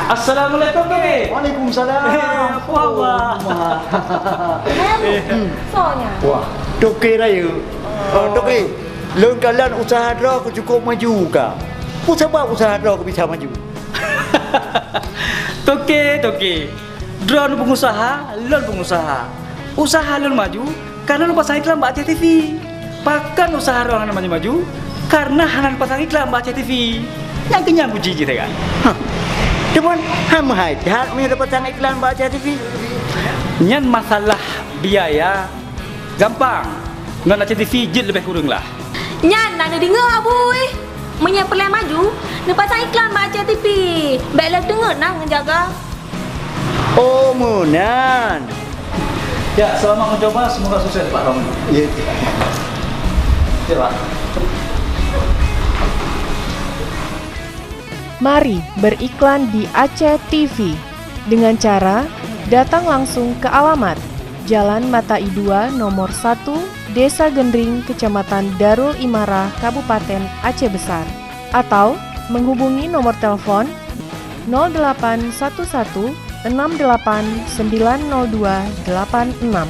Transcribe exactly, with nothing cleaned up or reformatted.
Assalamualaikum, Toke. Waalaikumsalam. Eh, apa haba? Wah. Soe nyan? Wah, Toke Rayeuk. Oh, Toke. Lôn kalon usaha droe keuh cukup maju ka. Peue sabab usaha droe keuh bisa maju? Toke, Toke. Droeneuh peungusaha, lôn peungusaha. Usaha lôn maju, kareuna lôn pasang iklan bak Aceh T V. Pakon usaha droeneuh hana maju-maju? Kareuna hana pasang iklan bak Aceh T V. Nyan keuh nyan kuci jih, kan? Hah. Teuma, han meuhai that meunyoe tapasang iklan bak Aceh T V? Nyan masalah biaya. Gampang. Ngon Aceh T V jeuet leubeh kureueng lah. Nyan na neudeungoe, Abu, eh. Meunyoe peureulèe maju, neupasang iklan bak Aceh T V. Bèk lé teungeut na ngon jaga. Oh, meunan. Ya, selamat mencoba. Semoga sukses, Pak Ramli. Ya. Ya, Pak. Mari beriklan di Aceh T V dengan cara datang langsung ke alamat Jalan Mata I dua nomor satu, Desa Gendring, Kecamatan Darul Imarah, Kabupaten Aceh Besar, atau menghubungi nomor telepon nol delapan satu satu enam delapan sembilan nol dua delapan enam.